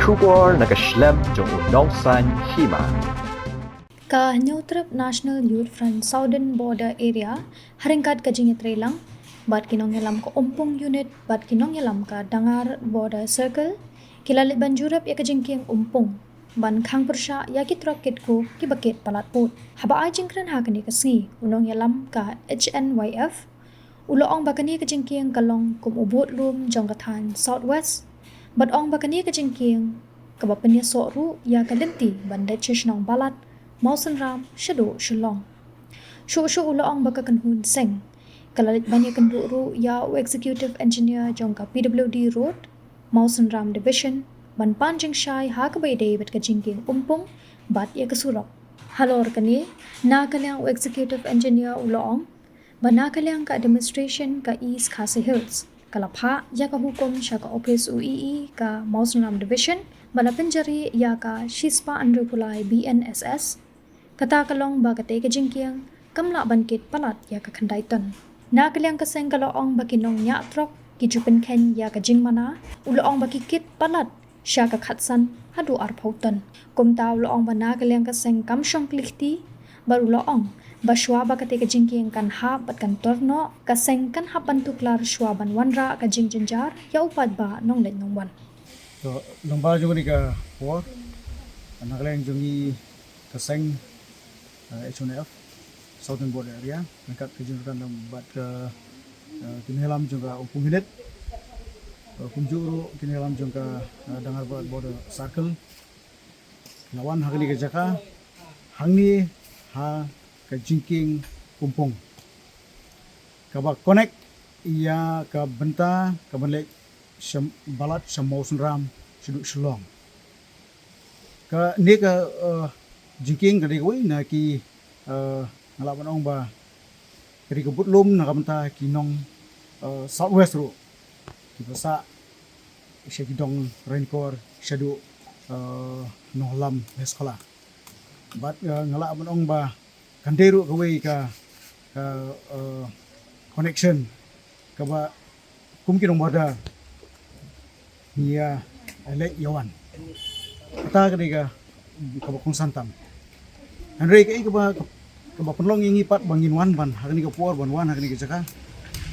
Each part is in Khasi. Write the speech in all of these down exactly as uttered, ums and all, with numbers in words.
Khubor na ka shlem jong u nongsaiñ hima. Ka Hynñiewtrep National Youth Front Southern Border Area, ha ryngkat ka jingïatreilang bad ki nongïalam ka Umpung Unit bad ki nongïalam ka Dangar Border Circle, ki la leit ban jurip ïa ka jingkieng Umpung ban khang pyrshah ïa ki trok kit kuk kiba kit palat pud. Haba ai jingkren ha kane ka sngi, u nongïalam ka H N Y F u la ong ba kane ka jingkieng ka long kum u budlum jong ka thaiñ South West, bad ong ba kane ka jingkieng kaba pynïasoh ruh ïa ka lynti ban leit sha shnong Balat, Mawsynram shaduh Shillong. Shuh shuh u la ong ba ka kynhun seng ka la leit ban ïakynduh ruh ïa u Executive Engineer jong ka P W D Road, Mawsynram Division, ban pan jingshai ha kaba ïadei bad ka jingkieng Umpung bad ïa ka surok. Halor kane, na ka liang u Executive Engineer u la ong ba na ka liang ka administration ka East Khasi Hills ka la phah ïa ka hukum sha ka ophis u E E ka Mawsynram Division ba la pynjari ïa ka shispah hynriewphew lai B N S S. Kata ka long ba katei ka jingkieng kam lah ban kit palat ïa ka khyndai ton. Na ka liang ka seng ka la ong ba ki nongñiah trok ki ju pynkheiñ ïa ka jingmana, u la ong ba ki kit palat sha ka khatsan haduh arphew ton. Kumta u la ong ba na ka liang ka seng kam shong kli kti, bad u la ong ba shuwa ba katei ka jingkieng kan hap bad kan tor noh, ka seng kan hap ban tuklar shuwa ban wanrah ka jingjynjar ïa u paidbah nongleit nongwan. To, lyngba jong kane ka por, na ka liang jong ngi ka seng, eh, H N Y F Southern Border Area, ryngkat ka jingdonkam bad ka, eh, ki nongïalam jong ka Umpung Unit, eh, kumjuh ruh ki nongïalam jong ka, eh, Dangar Border Circle, la wan ha kane ka jaka, hangne ha ka jingkieng Umpung kaba connect ïa ka bynta kaban leit sha Balat, sha Mawsynram shaduh Shillong. Kane ka, eh, jingkieng ka dei kawei na ki, eh, nga lah ban ong ba ka dei ka budlum na ka bynta ki nong, eh, South West ruh kiba sah sha ki dong Ranikor shaduh, eh, Nonglam Lehskhola. Bad, eh, nga lah ban ong ba kan dei ruh kawei ka, ka, eh, connection kaba kum ki nong border ngi ïa leit ïa wan. Kata ka dei ka, kaba kongsan tam. Hynrei kaei kaba, kaba pynlong ïa ngi pat ba ngin wan ban ha kane ka por, ban wan ha kane ka jaka,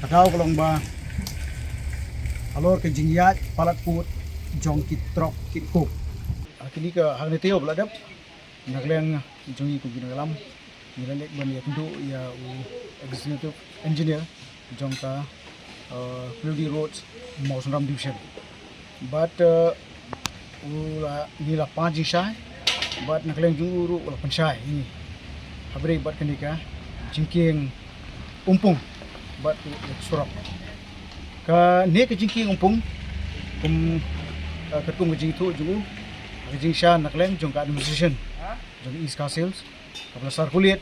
ka daw ka long ba halor ka jingïaid palat pud jong ki trok kit kuk. Ha kane ka, ha kane te ba la dep, na ka liang jong ngi kum ki nongïalam, ngi la leit ban ïakynduh ïa u Executive Engineer jong ka, eh, P W D Road, Mawsynram Division. Bad, eh, u la, ngi la pan jingshai, bad na ka liang jong u ruh u la pynshai ïa ngi ha bynta bad kane ka jingkieng Umpung bad u, u surok. Kane ka jingkieng Umpung, kum, eh, katkum ka jingithuh jong u, ka jingshai na ka liang jong ka administration jong East Khasi Hills, kaba la circulate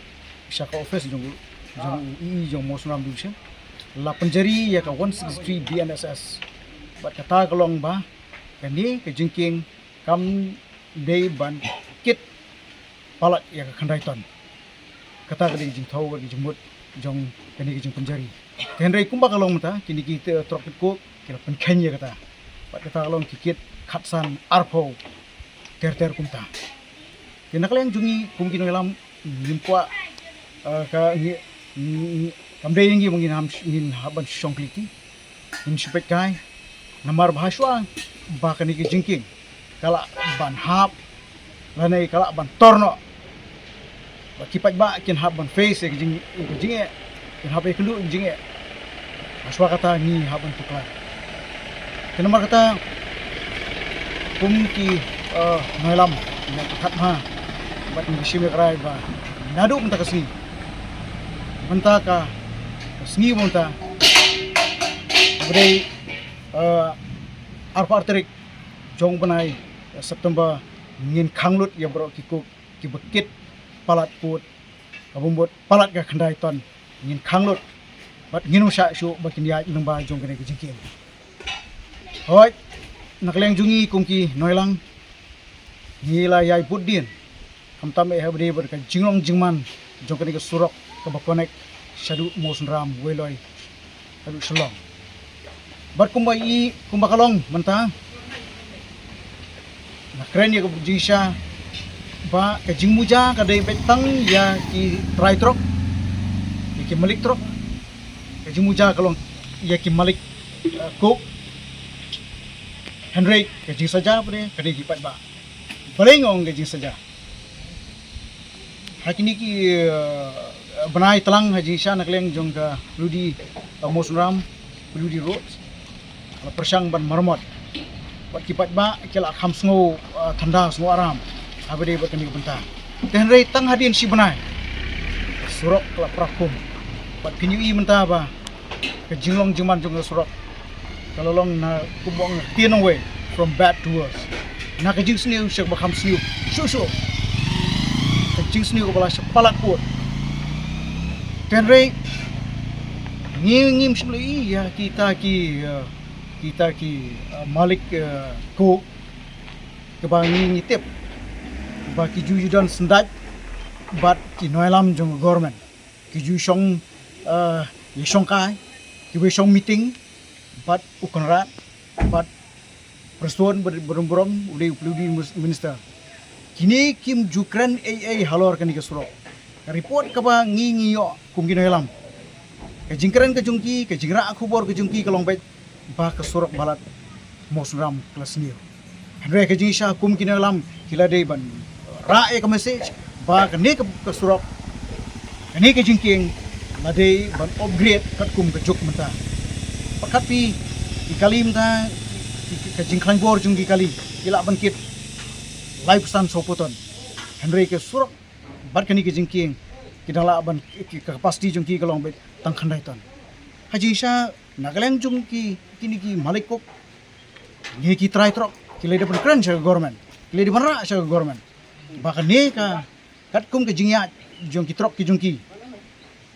sha ka office jong u, jong u E E jong Mawsynram Division, la pynjari ïa ka one sixty-three B N S S. Bad kata ka long ba kane ka jingkieng kam dei ban kit palat ïa ka khyndai ton. Kata ka dei ka jingthaw, ka jingmut jong kane ka jingpynjari. Te hynrei kumba ka long mynta, kine ki, eh, trok kit kuk ki la pynkheiñ ïa kata. Bad kata ka long ki kit khatsan, arphew, ter ter kumta. Te na ka liang jong ngi kum ki nongïalam ngim kwah, eh, ka ngi, ngi, kam dei ngi ba ngin ham, ngin hap ban shong kli kti. Ngin shu peit kai namar ba ha shuwa ba kane ka jingkieng ka lah ban hap lane ka lah ban tor noh, ba ki paidbah kin hap ban face ïa ka jing, ïa ka jingeh, kin hap ïakynduh ïa ka jingeh. Ha shuwa kata ngi hap ban tuklar. Te namar kata kum ki, eh, nongïalam ngi pyrkhat bha bad ngi shim ïa ka rai ba naduh mynta ka sngi, mynta ka, ka sngi mynta, ba dei, eh, arphew ar tarik jong u bnai, eh, September, ngin khang lut ïa baroh ki kuk kiba kit palat pud, kaba mut palat ka khyndai ton, ngin khang lut bad ngin ym shah shuh ba kin ïaid lyngba jong kane ka jingkieng. Hooid, na ka liang jong ngi kum ki nongïalam, ngi la ïai bud dien, khamtam eh ha ba dei bad ka jinglong jingman jong kane ka surok kaba connect shaduh Mawsynram, Weiloi haduh Shillong. Bad kumba i, kumba ka long mynta, Nga kren ïa ka jingshisha ba ka jingmuja ka dei beit tang ïa ki trai trok, ïa ki malik trok. Ka jingmuja ka long ïa ki malik, eh, coke. Hynrei ka jingsaja pat ka dei ki paidbah. Balei nga ong ka jingsaja? Ha kine ki, eh, bnai tlang ha jingshisha na ka liang jong ka pynlong, eh, Mawsynram, pynlong road, la pyrshang ban maramot. Bad ki paidbah ki la kham sngew, eh, thanda, sngew aram haba dei bad kane ka bynta. Te hynrei tang hadien shi bnai surok ka la pra kum. Bad phin ïohi mynta ba ka jinglong jingman jong ka surok ka la long na kumba ong, ktien nongwei, from bad to worse. Na ka jingsniew sha kaba kham sniew shuh shuh. Ka jingsniew kaba la sha palat pud. Te hynrei ngi, ngim shym la ïohi ïa kita ki, eh, kita ki, eh, malik, eh, coke kaba ngi, ngi tip ba ki ju, ju don syndait bad ki nongïalam jong ka government. Ki ju shong, eh, ïashongkai, kiba shong meeting bad u Conrad bad Prestone Bad-, Badumbrum, u dei u pynlong minister. Kine kim ju kren ei ei halor kane ka surok. Ka report kaba ngi, ngi ïoh kum ki nongïalam, ka jingkren ka jong ki, ka jingrah khubor ka jong ki ka long beit ba ka surok Balat Mawsynram ka la sniew. Hynrei ka jingshisha kum ki nongïalam ki la dei ban rah ïa ka message ba kane ka, ka surok, kane ka jingkieng la dei ban upgrade katkum ka juk mynta. Pat katphi ki kali mynta, ki, ki, ka jingkhlaiñ bor jong ki kali ki lah ban kit laiphew san sawphew ton. Hynrei ka surok bad kane ka jingkieng ki dang lah ban, ki, ka capacity jong ki ka long beit tang khyndai ton. Ha jingshisha na ka liang jong ki, kine ki malik coke, ngi ki trai trok, ki la dei ban kren sha ka government, ki la dei ban rah sha ka government ba kane ka, katkum ka jingïaid jong ki trok ki jong ki,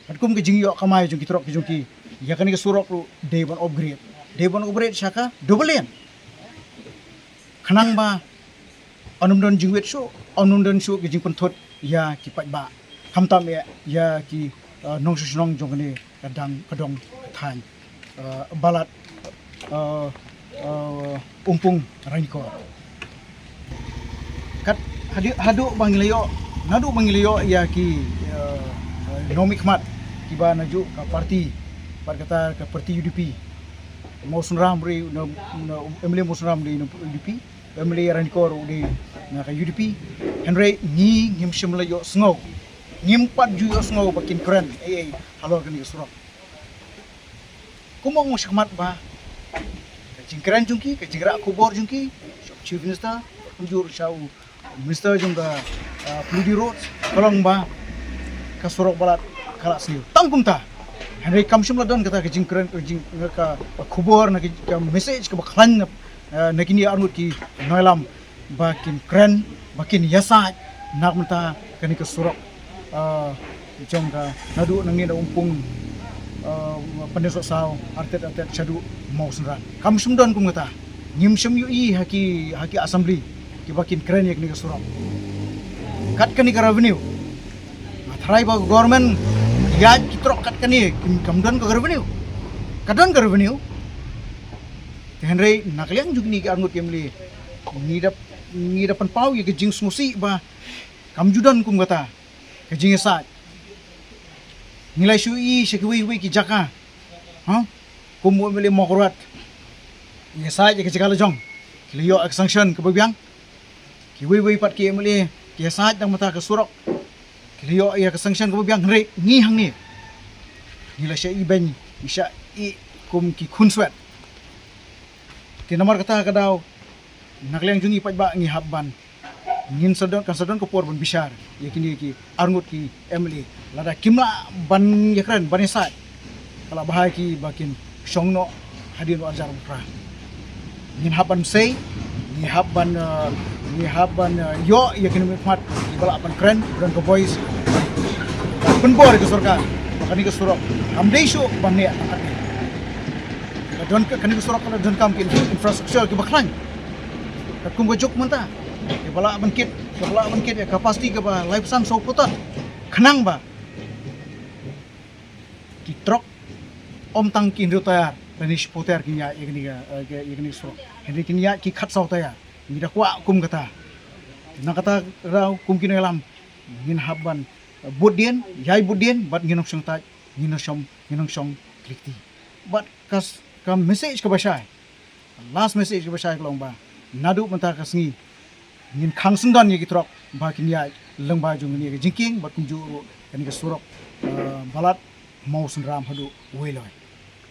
katkum ka jingïoh kamai jong ki trok ki jong ki, ïa kane ka surok ruh dei ban upgrade, dei ban upgrade sha ka double lane. Khnang ba yn ym don jingwit shuh, yn ym don shuh ka jingpynthut ïa ki paidbah, khamtam ïa, ïa ki, eh, nongshong shnong jong kane ka dang, ka dong ka thaiñ, eh, Balat, eh, eh, Umpung Ranikor. Kat haduh, haduh ba ngi la ïoh, naduh ba ngi la ïoh ïa ki, eh, eh, nongmihkhmat kiba naduh ka parti, pat kata ka parti U D P. Mawsynram ruh na, na M L A Mawsynram dei na U D P, M L A Ranikor ruh dei na ka U D P. Hynrei ngi ngim shym la ïohsngew, ngim pat ju ïohsngew ba kin kren ei ei halor kane ka surok. Kumba nga ong shakhmat ba ka jingkren jong ki, ka jingrah khubor jong ki sha u Chief Minister, kumjuh sha u Minister jong ka, ah, Pynlong Roads, ka long ba ka surok Balat ka la sniew. Tang kumta. Hynrei kam shym la don kata ka jingkren, ka jing, ka, ka khubor, na ka, ka message kaba khlaiñ na, ah, na kine arngut ki nongïalam ba kin kren, ba kin ïasaid na ka bynta kane ka surok, ah, jong ka naduh nangne na Umpung, ah, Pyndensohsaw, artet artet shaduh Mawsynram. Kam shym don kum kata. Ngim shym ïohi ha ki, ha ki assembly kiba kin kren ïa kane ka surok. Kat kane ka revenue, nga tharai ba ka government ïaid ki trok kat kane, kim, kam don ka revenue. Ka don ka revenue. Te hynrei na ka liang jong kine ki arngut ki M L A, ngi da, ngi da pynpaw ïa ka jingsngewsih ba kam ju don kum kata ka jingïasaid. Ngi la shu ïohi sha kiwei kiwei ki jaka, ha? Kum u M L A Mawkyrwat, ïasaid ïa ka jaka la jong, ki la ïoh ïa ka sanction kaba biang. Kiwei kiwei pat ki M L A ki ïasaid tang mynta ka surok, ki la ïoh ïa ka sanction kaba biang. Hynrei ngi hangne, ngi la shah ibeiñ, ngi shah ïeh kum ki khunswet. Te namar kata ka daw, na ka liang jong ngi paidbah ngi hap ban, ngin sa don, kan sa don ka por ban bishar ïa kine ki arngut ki M L A. Lada kim lah ban ïakren, ban ïasaid, ka la bha ïa ki ba kin shong noh hadien u arhajar arphew phra. Ngin hap ban sei, ngi hap ban, eh, ngi hap ban, eh, ïoh ïa ki nongmihkhmat kiba lah ban kren, kiba don ka voice, ban pynbor ïa ka sorkar ba kane ka surok kam dei shuh ban neh tang katne. Ka don ka, kane ka surok ka la donkam ki infra-, infrastructure kiba khlaiñ. Katkum ka juk mynta, kiba lah ban kit, kiba lah ban kit ïa ka capacity kaba laiphew san sawphew ton. Khnang ba ki trok, ym tang ki hynriew tyre lane shiphew tyre kin ïaid ïa kane ka, eh, ïa kane ka surok, hynrei kin ïaid ki khatsaw tyre. ngi da kwah kum kata. Na kata ruh kum ki nongïalam ngin hap ban, eh, bud dien, ïai bud dien, bad ngin ym shong tait, ngin ym shong, ngin ym shong klikti. Bad ka s-, ka message kaba shai, last message kaba shai ka long ba naduh mynta ka sngi ngin khang syndon ïa ki trok ba kin ïaid lyngba jong kane ka jingkieng bad kumjuh ruh kane ka surok, eh, Balat Mawsynram haduh Weiloi.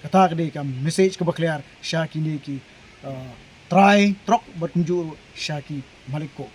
Kata ka dei ka message kaba clear sha kine ki, eh, trai trok bad kumjuh ruh sha ki malik coke.